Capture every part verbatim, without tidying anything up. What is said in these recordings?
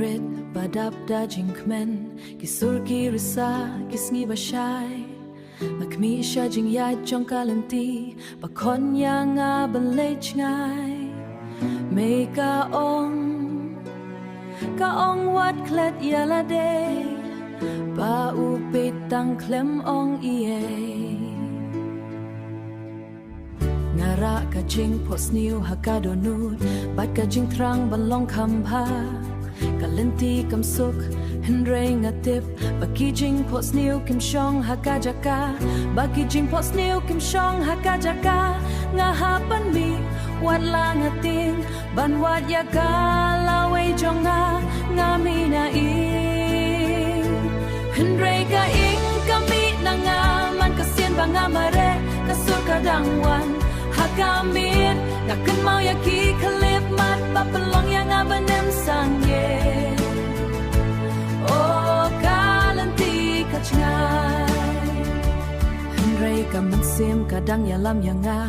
Rit ba dap da jingkmen, ki sur ki risa, ki sngi ba shai. Nga khmih sha jingïaid jong ka lynti ba khot ïa nga ban leit jngai. Mei ka ong, ka ong wat klet ïa lade, ba u peit tang khlem ong ei ei. Nga rah ka jingphohsniew ha ka dohnud bad ka jingthrang ban long kham bha. Ka lynti kam suk, hynrei nga tip ba ki jingphohsniew kim shong ha ka jaka, ba ki jingphohsniew kim shong ha ka jaka. Nga hap ban mih, wat la nga tieng, ban wad ïa ka lawei jong nga, nga mih na ïing. Hynrei ka ïing ka mih na nga, man ka sien ba nga mareh, ka sur ka dang wan ha ka miet. Nga kynmaw ïa ki khyllipmat ba pynlong ïa nga ban im sangeh. Oh, ka lynti ka jngai. Hynrei ka mynsiem ka dang ïalam ïa nga.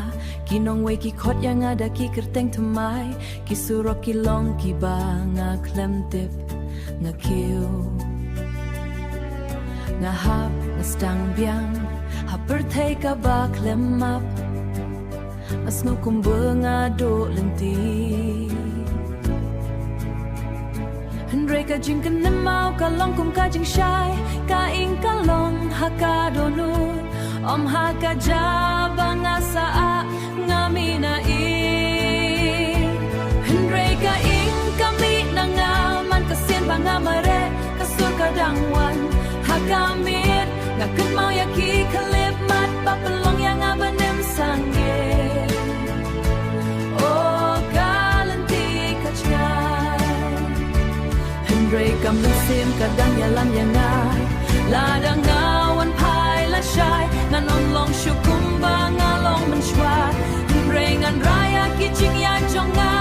Ki nongwei ki khot ïa nga da ki kyrteng thymmai, ki surok ki long kiba nga khlem tip. Nga kiew, nga hap, nga sdang biang ha pyrthei kaba khlem map. Nga sngew kumba nga duh lynti. Hynrei ka jingkynmaw ka long kum ka jingshai, ka ïing ka long ha ka dohnud, ym ha ka jaka ba nga sah, nga mih na ïing. Hynrei ka ïing ka mih na nga, man ka sien ba nga mareh, ka sur ka dang wan ha ka miet. Nga kynmaw ïa ki khyllipmat ba pynlong ïa nga ban im sangeh. Oh, ka lynti ka jngai. Hynrei ka mynsiem ka dang ïalam ïa nga. Lada nga wan phai lashai, ngan ym long shuh kumba nga long mynshuwa. Hynrei ngan rah ïa ki jingïaid jong nga